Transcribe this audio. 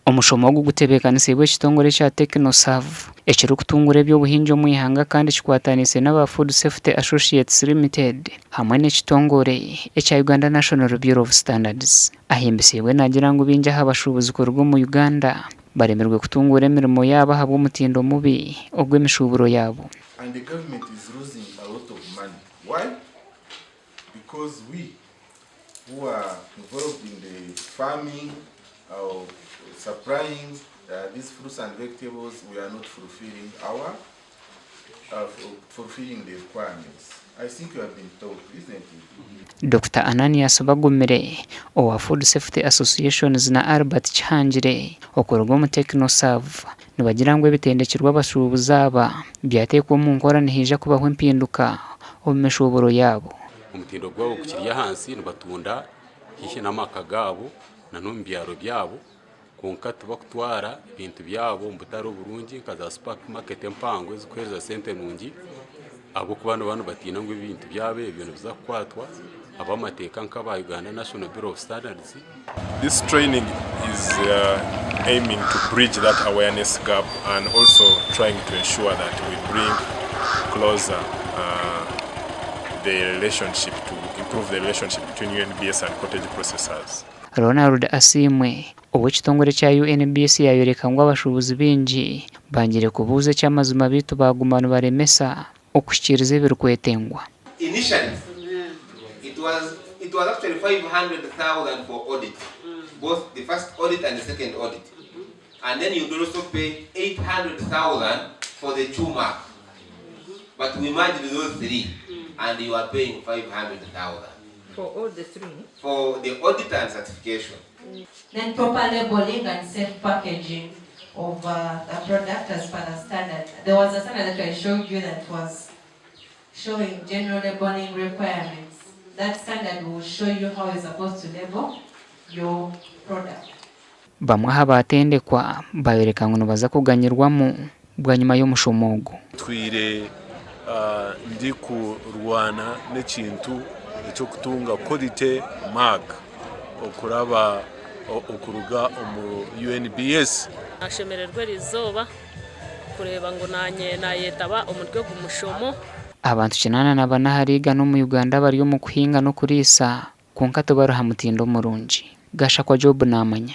Omushomo ogu gutebeekanisiibwe ekitongore ekya Technoserve ekirikutungura eby'obuhingi omu ihanga kandi kikwataniise n'aba Food Safety Associates Limited hamwe n'ekitongore ekya Uganda National Bureau of Standards. Ahimbisiibwe naagira ngu baingi aha bashuubuzi kuruga omu Uganda baremirwe kutunguura emirimo yaabo ahabw'omutindo mubi ogw'emishuuburo yaabo. And the government is losing a lot of money. Why? Because we who are involved in the farming or supplying these fruits and vegetables, we are not fulfilling our fulfilling the requirements. I think you have been taught, isn't it? Dokita Ananias Bagumire owa Food Safety Associations na Albert Kihangire okuruga omu Technoserve nibagira ngu ebitendekirwe abashuubuzi aba byateekwa omu nkora nihaija kubaho empinduka omu mishuuburo yaabo. Omutindo gwabo gukiri ahansi nibatunda haihi n'amaka gaabo n'omu byaro byabo kwonka tibakutwara ebintu byabo omu butare oburungi nka za supamaketi empango ezirikuheereza sente nungi ahabw'okuba nibaba nibatiina ngu ebintu byabo ebyo nibiza kukwatwa ab'amateeka nk'aba Uganda National Bureau of Standards. This training is aiming to bridge that awareness gap and also trying to ensure that we bring closer the relationship to improve the relationship between UNBS and cottage processors. Ronald Asiimwe ow'ekitongore kya UNBS yaayoreka ngu abashuubuzi baingi bangire kubuuza eky'amazima beitu baaguma nibaremesa okuhikiiriza ebirikwetengwa. Initially, it was it was actually 500,000 for audit, both the first audit and the second audit. And then you'd also pay 800,000 for the chew mark. But we merged those three and you are paying 500,000 For all the three? for the audit and certification. Then proper labeling and safe packaging of the product as per the standard. There was a standard that I showed you that was showing general labeling requirements. That standard will show you how you're supposed to label your product. Bamwe aha batendekwa bayoreka ngu nibaza kuganyirwamu bwanyima y'omushomo ogu. Ntwire ndikurwana n'ekintu eky'okutunga quality mark okuraba okuruga omu UNBS. Nashemererwa erizooba kureeba ngu nanye nayetaba omuri ogu mushomo. Abantu 84 ahari igana omu Uganda bari omu kuhinga n'okuriisa kwonka tibari aha mutindo murungi. Gashakwa Job naamanya.